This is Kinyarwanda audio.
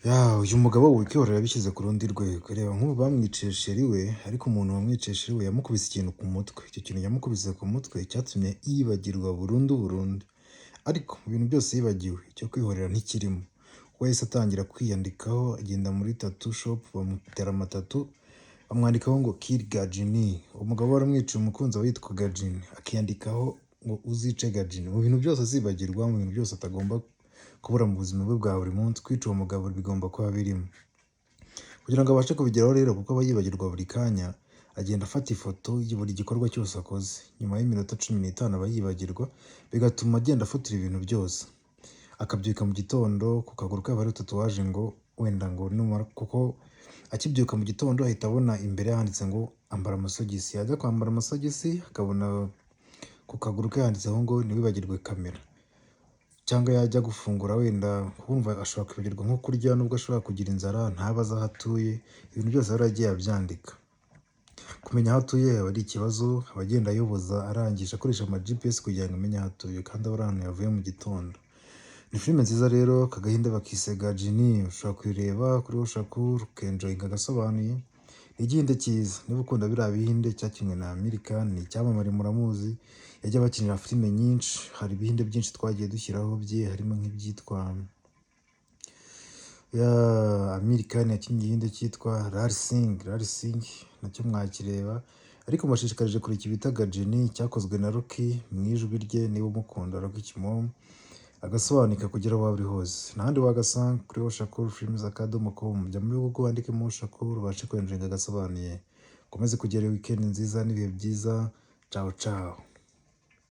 Ya, uyu mugabo we kwihorera yabishyize ku rundi rwego. Reba nk'ubu bamwiciye chéri we, ariko umuntu wamwiciye chéri we yamukubise ikintu ku mutwe. Icyo kintu yamukubise ku mutwe cyatumye yibagirwa burundu burundu. Ariko mu bintu byose yibagiwe, icyo kwihorera ntikirimo. Kuko yahise atangira kwiyandikaho, agenda muri tattoo shop bamutera amatattoo, bamwandikaho ngo "Kill Gajini". Umugabo waramwiciye umukunzi we yitwa Gajini, akiyandikaho ngo "Uzice Gajini". Mu bintu byose azibagirwa, mu bintu byose atagomba kubura mu buzima bwe bwa buri munsi, kwica uwo mugabo bigomba kuba birimo. Kugira ngo abashe kubigeraho rero, kuko aba yibagirwa buri kanya, agenda afata ifoto ya buri gikorwa cyose akoze. Nyuma y'iminota 15 aba yibagirwa, bigatuma agenda afotora ibintu byose. Akabyuka mu gitondo, ku kaguru ke haba hariho tatouage ngo wenda ngo numara, kuko akibyuka mu gitondo ahita abona imbere handitse ngo "Ambara amasogisi". Yajya kwambara amasogisi akabona ku kaguru ke handitseho ngo "Ntiwibagirwe kamera". Cyangwa yajya gufungura, wenda kumva ashobora kwibagirwa nko kurya, nubwo ashobora kugira inzara ntabe azi aho atuye, ibintu byose aba yaragiye abyandika. Kumenya aho atuye aba ari ikibazo, aba agenda ayoboza arangije akoresha ama GPS kugira ngo amenye aho atuye, kandi aba ari ahantu yavuye mu gitondo. Ni filime nziza rero, aka gahinde bakise Gajini, ushobora kuyireba kuri Oshakur ukenjoyinga agasobanuye. Ni igihinde cyiza, niba ukunda biriya bihinde cyakinwe na Aamir Khan, ni icyamamare muramuzi, yajya abakinira filime nyinshi, hari ibihinde byinshi twagiye dushyiraho bye, harimo nk'ibyitwa ya Aamir Khan yakinnye igihinde cyitwa Laal Singh, Laal Singh nacyo mwakireba, ariko mbashishikarije kureba iki bita Gajini cyakozwe na Rocky mu ijwi rye, niba umukunda Rocky Kimomo, agasobanuka kugera aho waba uri hose. Ntahandi wagasanga kuri oshakurfilms.com, jya muri Google wandikemo Oshakur ubashe kwenjoyinga agasobanuye. Ukomeze kugira weekend nziza n'ibihe byiza, ciao ciao.